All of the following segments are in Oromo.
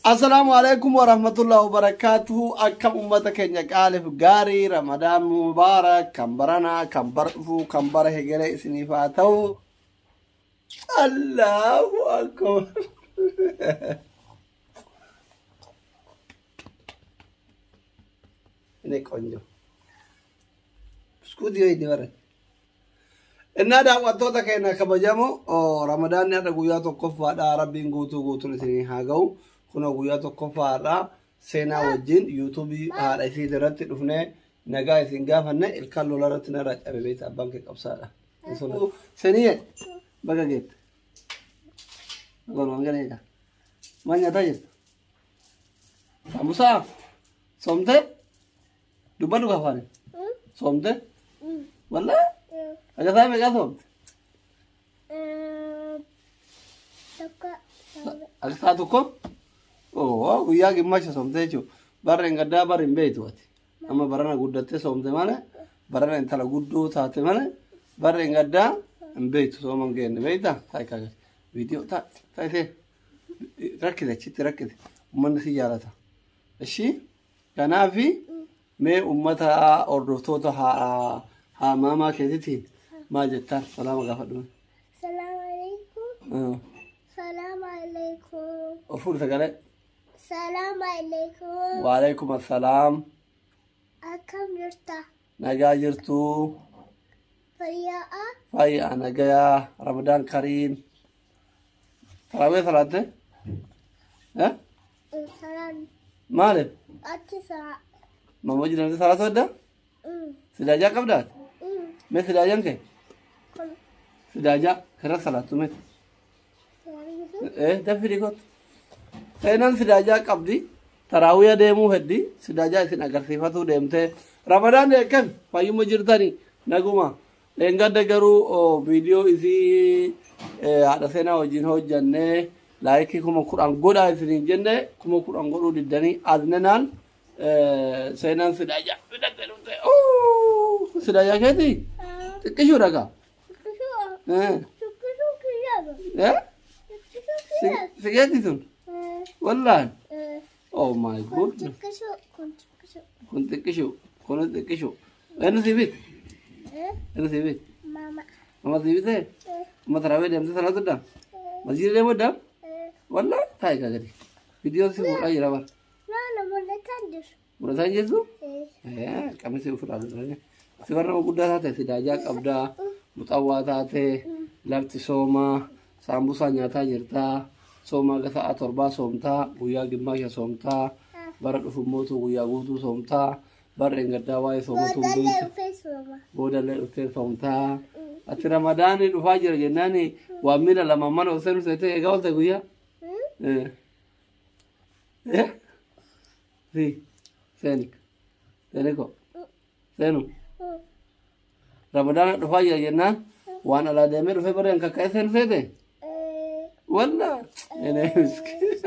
Assalaamu alaikum warahmatullahi wabarakatuhu. Akkam ummata keenya qaaliif gaarii Ramadaan mubaarak kan baranaa kan bara dhufuu kan bara hegeree isiniif haa ta'u. Allahu akbar. Inni ቆንጆ Buskuutii wayiiti bara. Innaa daawwattoota keenya kabajamoo Ramadaanni har'a guyyaa tokkoffaadha. Rabbiin guutuu guutuun isinii haa ga'u. Kunoo guyyaa tokkoffaadha. Seenaa wajjin yuutuubii haadha isii irratti dhufnee nagaa isin gaafanne ilkaan lola irratti narraa cabe beekta abbaan kee qabsaadha. Seeniyee baga geette. Walumaan galee egaa. Maal nyaataa jirta? Saamusaa soomtee? Dubbadhu afaaniin. Soomtee? Wallaahi? Agasaa meeqaa soomte? Tokko. Agasaa tokko? Oo guyyaa gimmaasha soomte jechuudha. Barra hin gaddaa barra hin beektu ati. Amma barana guddattee soomte malee barana intala guddoo taate malee barra hin gaddaa hin beektu sooma hin geenne beektaa? Taa'i kaa viidiyoo taa'isee rakkite achitti rakkite uummanni si jaalata. Ishii kanaafi mee uummata hordoftoota haa maamaa keetiitiin maal jettaan salaama gaafadhu. Salaam alaikum. Salaam alaikum. Ol fuudhi sagalee. Salaam alaikum. Waalaikum assalaam. Akkam jirta? Nagaa jirtuu. Fayyaa? Fayyaa nagayaa. Ramadaan kariim. Tarawee salaatte? Eh? Salaam. Maaliif? Achi saa. Mamma jedhamte salaatu adda? Sidaajaa qabdaa? Mee sidaajaan kee? Kun. Sidaajaa kira salaattu mee? Eh, dafii kottu. Seenaan sidaajaa qabdi. Taraawiya deemuu heddi. Sidaajaa isin agarsiifatuu deemtee. Ramadaan akkam fayyuma jirtani naguma. Dheengadda garuu viidiyoo isii haadha seenaa wajjin hojjannee laayikii 10,000 godhaa isiniin jenne 10,000 godhuu diddanii aznenaan seenaan sidaajaa fidatte dhufte. Sidaajaa keetii? Xiqqishuu dhagaa. Xiqqishuu kiyyaaba. Xiqqishuu kiyyaaba. Sigeetii sun? Wallaahi. Oh my goodness. Xiqqishuu kun xiqqishuu. Kun xiqqishuu. Kun xiqqishuu. Eenyu si bite? Eenyu si bite? Mama. Mama si bitee? Amma tarawee deemtee salaatu ddaa? Masjiida deemuu ddaa? Wallaahi taa'i kaa gadi. Viidiyoon si fuudhaa jira bara. Naana mul'ataan jiru. Mul'ataa hin jirtu? Qamisii ofirraa godhanii. Si warra guddaa taate sidaajaa qabdaa, muxawwaa taate, lafti soomaa, saambusaa nyaataa jirtaa, soomaa aga sa'a torbaa soomtaa, guyyaa gimmaasha soomtaa, bara dhufu mootuu guyyaa guutuu soomtaa, barra hin gaddaa waa'ee soomatu hin Boodallee beektu. dhufee sooma. Boodallee dhuftee soomtaa. Ati ramadaani dhufaa jira jennaani waan miila lama mana ol seenu seetee eegaa oolte guyyaa. Eh. Eh? Si. Seeni. Seeniko. Seenu. Ramadaana dhufaa jira jennaan waan alaa deemee dhufee barreen kakka'ee seenu seete? Walla. Ene miskiin.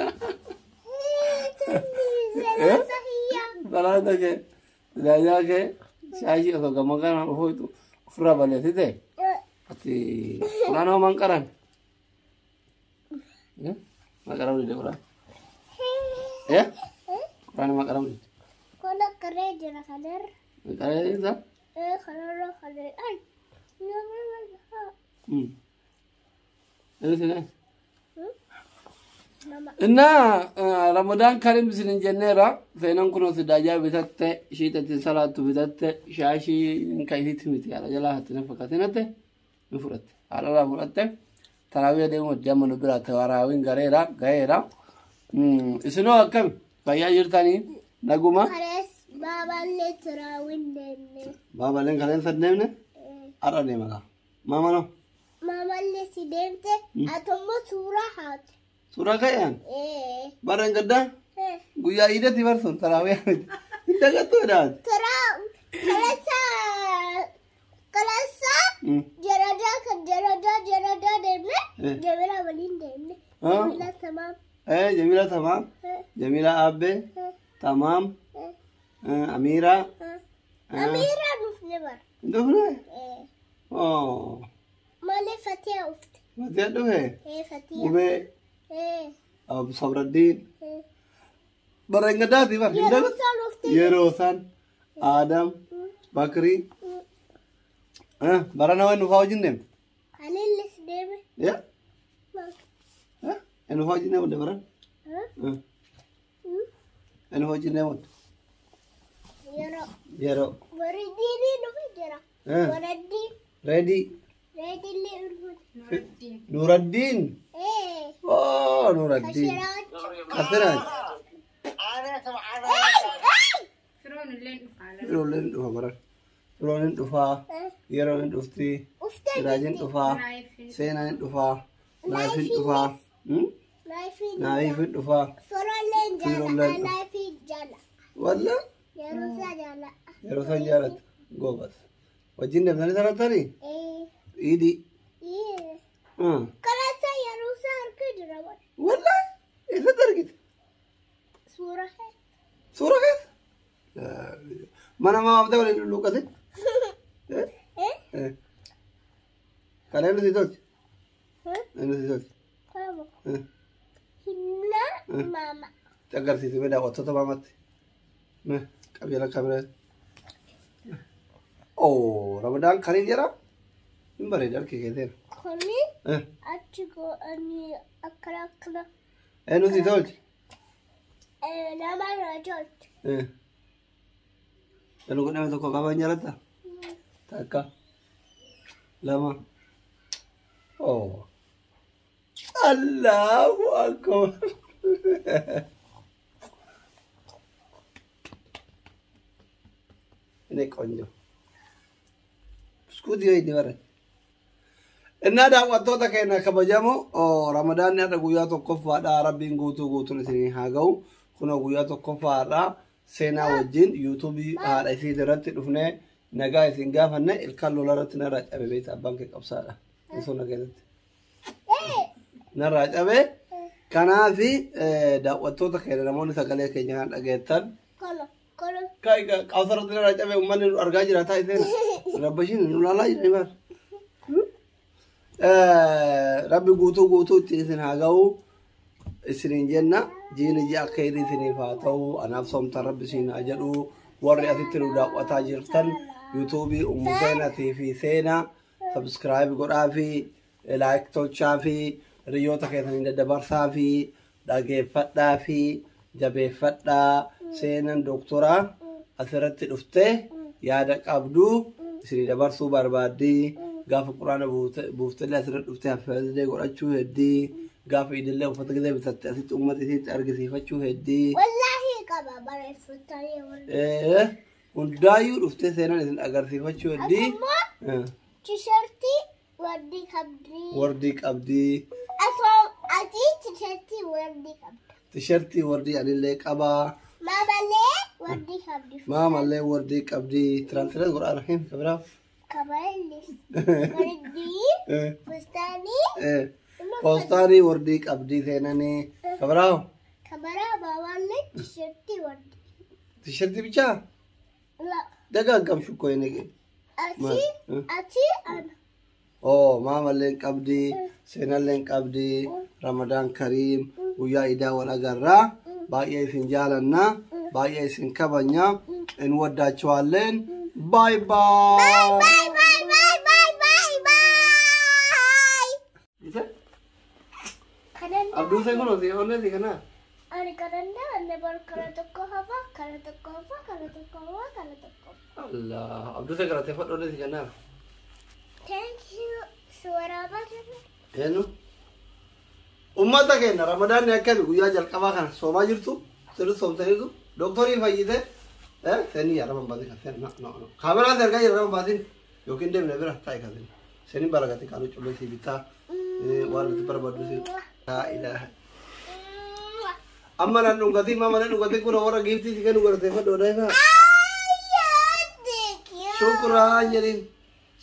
Salaata kee. Sidaajaa kee. Shaashii osoo gama kana dhufuutu ofirraa balleessite. Ati quraana homaan qaran? Maa qaramuu dide quraana? Eh? Quraana maa qaramuu dide? Kun qaree jira kanarra. Qaree jirta? Kanarra qaree. Ay. Inni sinee? Mama. Innaa Ramadaan karim isinin jenneera. Seenaan kunoo sidaajaa bitatte, ishiit ittiin salaattu bitatte, shaashii kan isiitti miti haadha jalaa hatti na fakkaatinate ni fudhatte. Haadha irraa fudhatte. Taraawiya deemuu hojii amma nu biraa taraawiin gareera gaheera. Isinoo akkami? Fayyaa jirtanii? Naguma? Karees baaballee tiraawin deemne. Baaballeen kaleessa hin deemne? Har'a deema kaa. Maama noo? Maamallee si deemte atummoo suuraa haate. Suuraa ka'een? Barra hin gaddaa? Guyyaa iidatti barsuun taraawiyaa miti. Hin dagattuu jedhaati. Tiraa kaleessa kaleessa jaradaa kan jaradaa jaradaa deemne Jamila waliin deemne. Jamila tamaam. Jamila tamaam. Jamila Abbee. Tamaam. Amiira. Amiira dhufne bara. Hin dhufne? Oh. Malee Fatiyaa dhufte. Fatiyaa dhufe? Fatiyaa. Gubee. Sabraddiin. Bara engadaati bar. Yeroo isaan oftee. Yeroo isaan Adam Bakrii. Bara nama nufaa wajjin deemte. Anilles deeme. Yaa? Nufaa wajjin deemte baran? Nufaa wajjin deemte. Yeroo. Yeroo. Warri dhufe jira. Waraddiin. Reedii. Reedillee dhufe. Nuraddiin. Oh, Nuraddiin. Kasiraach. Kasiraach. Firoon illee dhufaa. Firoolleen dhufa baran. Firoon dhufaa. Yeroon dhufti. Siraajin dhufaa. Seenaan dhufaa. Naafin dhufaa. Naafin dhufaa. Firoolleen jaala. Naafin jaala. Walla? Yeroo isaa jaala. Yeroo isaan jaalatu. Goobas. Wajjin deemtanii taphattanii? Iidii. Karaa isaa yeroo isaa harka jira. Walla? Eessatti argite? Suura keessa. Suura keessa? Mana maamte waliin lulluuqqate? Kana inni si tolche? Inni si tolche? Hinna maama. Agarsiisi mee daawwattoota maamatti. Mee qabeela kameraa. Oh, Ramadaan kariin jedha? Hin bareeda harki keesseera. Kuni achi godhanii akkana akkana. Eenyu si tolche? Nama na tolche. Lalu godhame tokko qabaan jaalatta? Takka. Lama. Oh. Allahu akbar. Ini ቆንጆ ብስኩት yoo inni bare. Innaa daawwattoota keenya kabajamoo Ramadaanni har'a guyyaa tokkoffaadha. Rabbiin guutuu guutuun isinii haa ga'u. Kunoo guyyaa tokkoffaadha. Seenaa wajjin yuutuubii haadha isii irratti dhufnee nagaa isin gaafanne ilkaan lola irratti narraa cabe beekta abbaan kee qabsaadha. Osoo na keessatti. Narraa cabe. Kanaafi daawwattoota keenya namoonni sagalee keenya kan dhageettan. Qabsa irratti narraa cabe uummanni nu argaa jira taa'e seena. Rabbashiin nu laalaa jirani bara. Rabbi guutuu guutuu ittiin isin haa ga'u. Isiniin jenna jiini ji'a kheyrii isiniif haa ta'u anaaf soomtan rabbi isin haa jedhu warri asitti nu daawwataa jirtan yuutuubii Ummu Seenatii fi Seenaa sabskiraayib godhaa fi laayik tolchaa fi hiriyoota keessanii daddabarsaa fi dhageeffadhaa fi jabeeffadhaa seenan dooktoraa asirratti dhuftee yaada qabdu isinii dabarsuu barbaaddii gaafa quraana buuftellee asirratti dhuftee haffeezdee godhachuu heddii gaafa iidillee uffata gisee bitatte asitti uummata isiitti argisiifachuu heddii. Wallaahi qaba barreeffatanii. Hundaayyuu dhuftee seenaan isin agarsiifachuu heddii. Tishartii wardii qabdii. Wardii qabdii. Ati tishartii wardii qabda. Tishartii wardii anillee qabaa. Maamallee wardii qabdi. Maamallee wardii qabdii. Tiraansileet godhaa rahiim kabiraa. Kabarallee. Wardii. Fustaanii. Poostaanii wardii qabdii seenanii. Kabiraa. Kabaraa baabaallee tishartii wardii. Tishartii bichaa? Dagaagam shukkoo inni. Ati ana. Oh, maamallee qabdii, seenallee qabdii, Ramadaan Kariim, guyyaa idaa wal agarraa, baay'ee isin jaalannaa, baay'ee isin kabajnaa, እንወዳችኋለን። ባይ ባይ። Bye bye bye bye bye bye. Kanan Abduu seen kun osoo onneeti kana. ani kadhannaa inni bar kara tokko hafa kara tokko hafa kara tokko hafa kara tokko. Allah, Abduu seen galateeffadhu onneeti kana. Thank you. Suuraa baasanii. Eenyu? Uummata keenya Ramadaanni akkami guyyaa jalqabaa kana soomaa jirtu sirri soomtaniitu dooktorii fayyite seenii yaa raban baasin kan seen no no no kaameraan ergaa jira raban baasin yookiin deemne bira taa'e kan seen seeniin baragatti kaanuu cullee sii bitaa waan nuti barbaaddu sii laa ilaaha amma nan dhungatiin maama nan dhungatiin kun warra giiftii si kennu galateeffadhu odeeffaa Thank you. shukuraan jedhin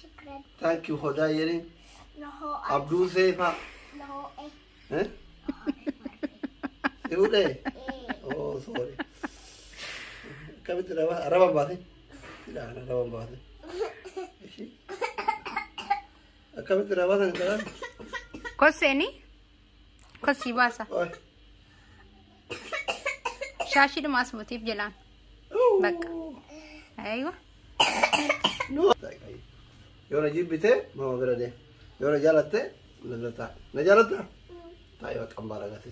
Shukran. thank you hodaa jedhin No, abduu seefaa no, Si fuudhee? Oh, sorry. Akkamitti raban baase? Sidhaan raban baase. Akkamitti rabaa san karaa? Koseeni? Kosii baasa. Oi. Shaashiidhuma as mutiif jalaan. Bakka. Aywa. Yoo na jibbite mama bira deem. Yoo na jaalatte na bira taa'i. Na jaalatta? Taa'i bakka hambaa dhagaati.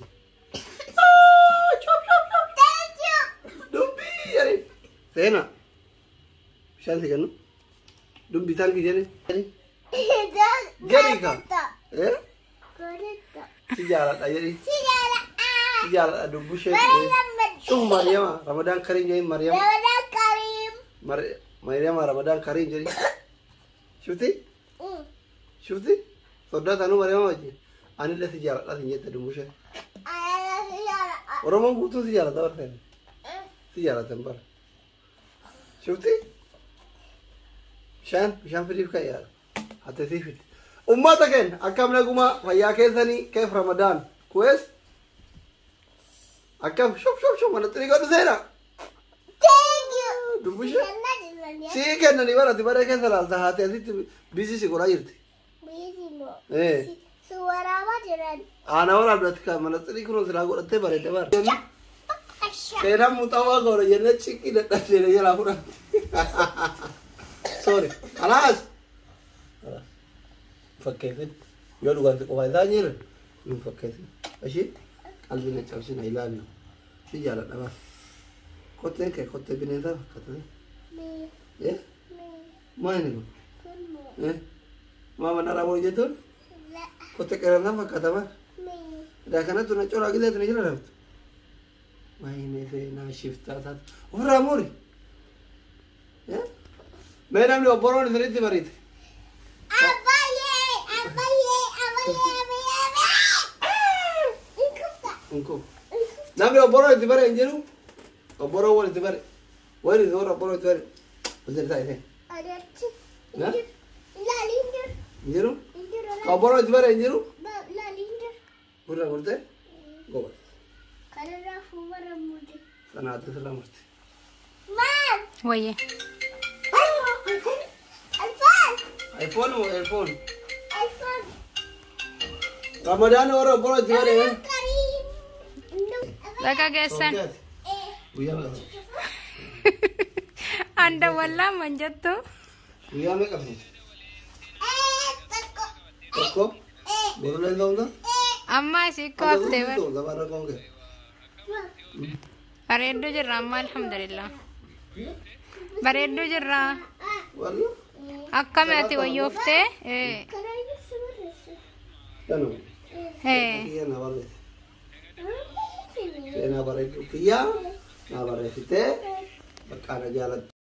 Dubbii jedhi. Seenaa. Bishaan si kennu. Dubbii taankii jedhi. Jedhi ka. Si jaaladha jedhi. Si jaaladha dubbu ishee. Shuf Maryama Ramadan Karim jedhi Maryama. Ramadan Karim. Maryama Ramadan Karim jedhi. Shufti? Shufti? Soddaa tanuu Maryama wajjin. Anillee si jaaladha sin jette dubbu ishee. Oromoon guutuun si jaalata barteera. Si jaalatan bara. Shufti? Bishaan fidiif kan yaala. Hatte sii fiddi. Uummata keenya akkam nagumaa fayyaa keessanii keef Ramadaan kuwees akkam shuf shuf shuf mana xirii godhu seenaa. Dubbu ishee. Sii kennanii barati baree keessa laalta haate asitti biizii si godhaa jirti. Si waraabaa jiran. Aanaa waraabdatti kan mana xirii kunuun silaa godhattee bareedde bara. Seenaan muuxawaa goona jennee ciqqii dadhabdee jalaa fudhatte. Sorry. Alaas. Fakkeessin. Yoo dhugaatti qofa isaa hin jirre nu fakkeessin. Ishii qalbii na cabsina ilaali. Si jaaladha bara. Kotteen kee kottee bineensaa fakkaata. Maal inni kun? Maama narraa boonu jettuun? Kottee qeerransaa fakkaata bara. Idaa kanattu na coraa gizeetu na jala laftu. Wayne seenaa shiftaa taate. Ofirraa muuri. Mee namni obboroon isinitti bariite. Abbaayee! Abbaayee! Abbaayee! Abbaayee! Inkufu. Namni obboroon itti bare hin jiru. Obboroon wal itti bare. Wal itti warra obboroon itti bare. Wal itti taa'e. Adatti. Na? Ilaali hin jiru. Hin jiru? Hin jiru. Ka obboroon itti bare hin jiru? Ilaali hin jiru. Gurra murtee? Goba. Kanarraa fuula murte. Sanaatti sirra murte. Maal? Wayyee. iPhone! iPhone moo iPhone? iPhone! Ramadaan warra obboroon itti bare. Karim! Bakka geessan. Guyyaa meeqa? Anda wallaa man jettu. Guyyaa meeqa fuute? Tokko! Tokko? Boruleen ta'uu Amma isii kooftee bara. Gabaarra koonge. Bareedduu jirra amma alhamdulillah. Bareedduu jirra. Walla? Akkami ati wayyooftee? Kanarraa si barreesse. Kanuma. Kiyya na barreesse. Seenaa bareedduu kiyyaa na barreessitee bakka na jaalatti.